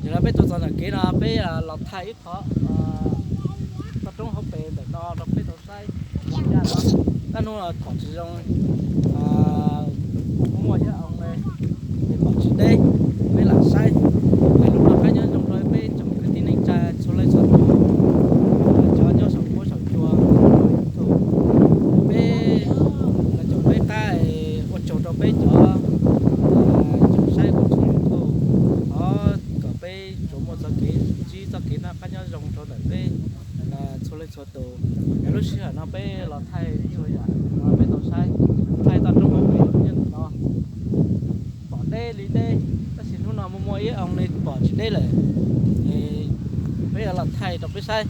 Yog no peb tuaj txog ntawm kev no peb los thaij ib qho toj roob hauv pes ntawm no rau peb tau saib. Tab hnub no pom tsis zoo, muaj ib oo li, pom tsis deb, peb lam saib. Lub no qab nyob zoo rau peb tsoom kwv tij neej tsa txhua leej txhua tus, cov nyob saum huab saum cua, peb, cov peb qab, ua tsaug rau peb cov tsoom saib kuv tsoom YouTube, thov kom peb tsuas muaj txoj kev ntsib txoj kev noj qab nyob zoo rau ntawm peb txhua leej txhua tus. Lub sij hawm no peb los thaij ib yam no peb tau saib, thaij toj roob hauv pes nyob ntawm no, pom deb li deb, tab sis hnub no muaj muaj ib oo li pom tsis deb lawm. Peb yuav los thaij rau peb saib.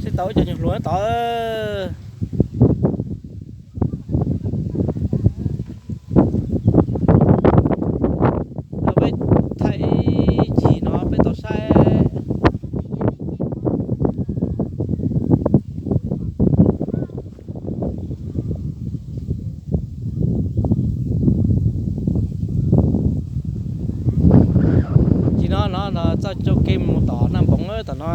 Saib tau ib co nyuag hluas tod. Peb thaij ib chim no peb tau saib. Tim no no txoj cua kev mus tom Naj Npoov tom no.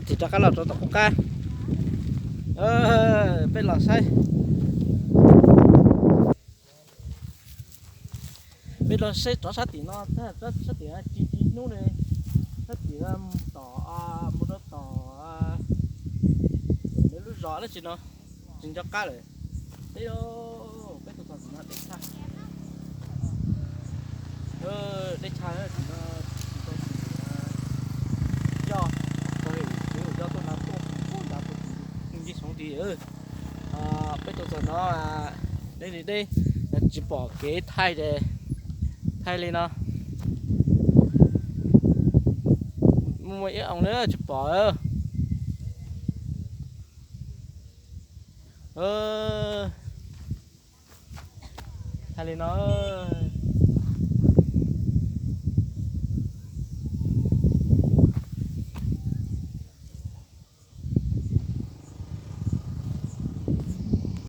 Tim rov qab los rau tom qub qab, peb los saib. Peb los saib rov sab tim no, sab tim ci ci hnub li, sab tim mus tom, mus rau tom lawv lub zos dab tsi no, tsis nco qab lawm. Peb, peb tuaj txog tim no deb tshaj, deb tshaj tim no, tsis tau tim coj, tau tim coj tuaj nrad tuaj, nrad tuaj tim ncej soov tid. Peb tuaj txog no deb li deb, tsis pom kev thaij, thaij li no. Muaj ib oo li tsis pom. Thaij li no.